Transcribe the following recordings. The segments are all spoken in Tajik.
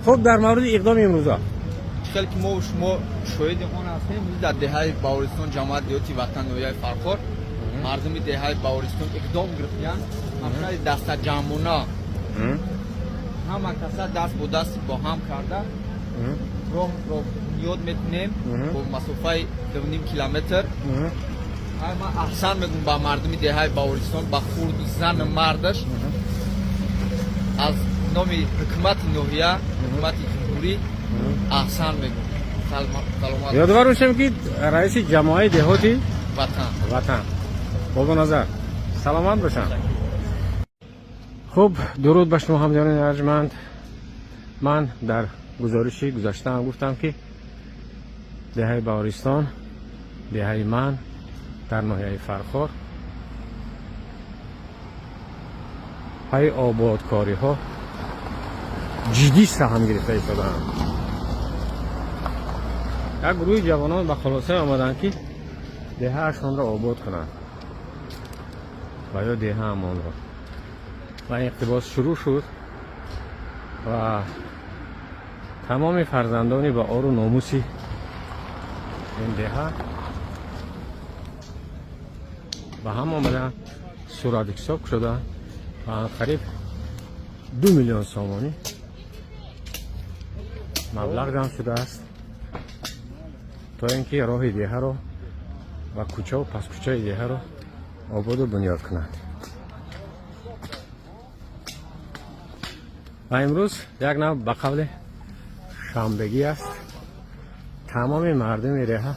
Хуб, дар мавриди иқдоми имрӯза. Хеле ки мо шумо шоҳиди он ҳастем, дар деҳаи Баҳористон, ҷамоат деҳоти Ватан, ноҳияи Фархор, мардуми деҳаи Баҳористон иқдом гирифтиянд. Ҳамшаҳри дастаҷамъона ҳама каса даст бо даст бо ҳам карда роҳро бунёд мекунем бо масофаи 2,5 километр. Ман аҳсан мегӯм ба мардуми деҳаи Баҳористон, ба хурду зану мардаш, аз номи ҳукумати ноҳия, ҳукумати ҷумҳурӣ аҳсан мегӯм. Саломат. Ёдовар бошем, ки раиси ҷамоаи деҳоти Ватан. Ватан Бобоназар, саломат бошанд. Хуб, дуруд ба шумо, ҳамдиёрони арҷманд. Ман дар гузориши гузаштаам гуфтам, ки деҳаи Баҳористон, деҳаи ман дар ноҳияи Фархор, пайи ободкориҳо ҷиддӣ саҳм гирифта истодаанд. Як гурӯҳи ҷавонон ба хулосае омаданд, ки деҳаашонро обод кунанд ва ё деҳаамонро, ва иқтибос шурӯъ шуд ва тамоми фарзандони ба ору номуси ин деҳа ба ҳам омаданд, суратҳисоб шуданд ва қариб 2 миллион сомонӣ маблағ ҷамъ шудааст, то ин ки роҳи деҳаро ва кӯчаву паскӯчаи деҳаро ободу бунёд кунанд. Ва имрӯз як нав ба қавли шанбегӣ аст. Тамоми мардуми деҳа,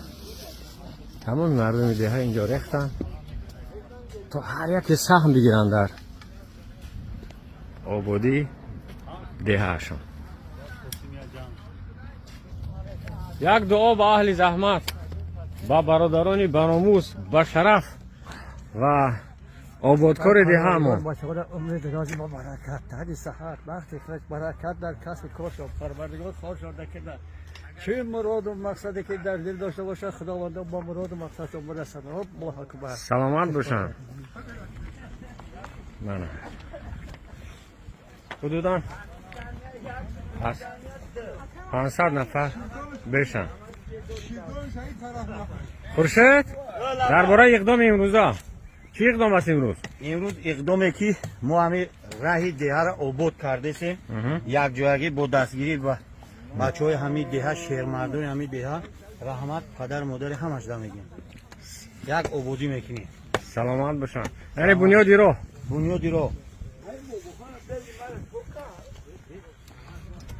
тамоми мардуми деҳа инҷо рехтанд, то ҳар яке саҳм бигиранд дар ободии деҳаашон. Як дуо ба аҳли заҳмат, ба бародарони баромӯз, ба шараф ва ободкори деҳаамон. Умри дарози бо баракат, тани саҳат, бахти хуш, баракат дар касби коршон, Парвардигор хоршон накарда. Чӣ муроду мақсаде ки дар дил дошта бошад, Худовандо бо муроду мақсадшон бирасад. Аллоҳу акбар. Саломат бошанд. Мана, ҳудудан аз 500 нафар бешанд. Хуршед, дар бораи иқдоми имрӯза. Чӣ иқдом аст имрӯз? Имрӯз иқдоме, ки мо ҳами раҳи деҳаро обод кардесем якҷоягӣ бо дастгирӣ ба бачаҳои ҳами деҳа, шермардони ҳами деҳа, раҳмат падару модари ҳамашда мегӯем, як ободӣ мекунем. Саломат бошанд. Яъне бунёди роҳ. Бунёди роҳ.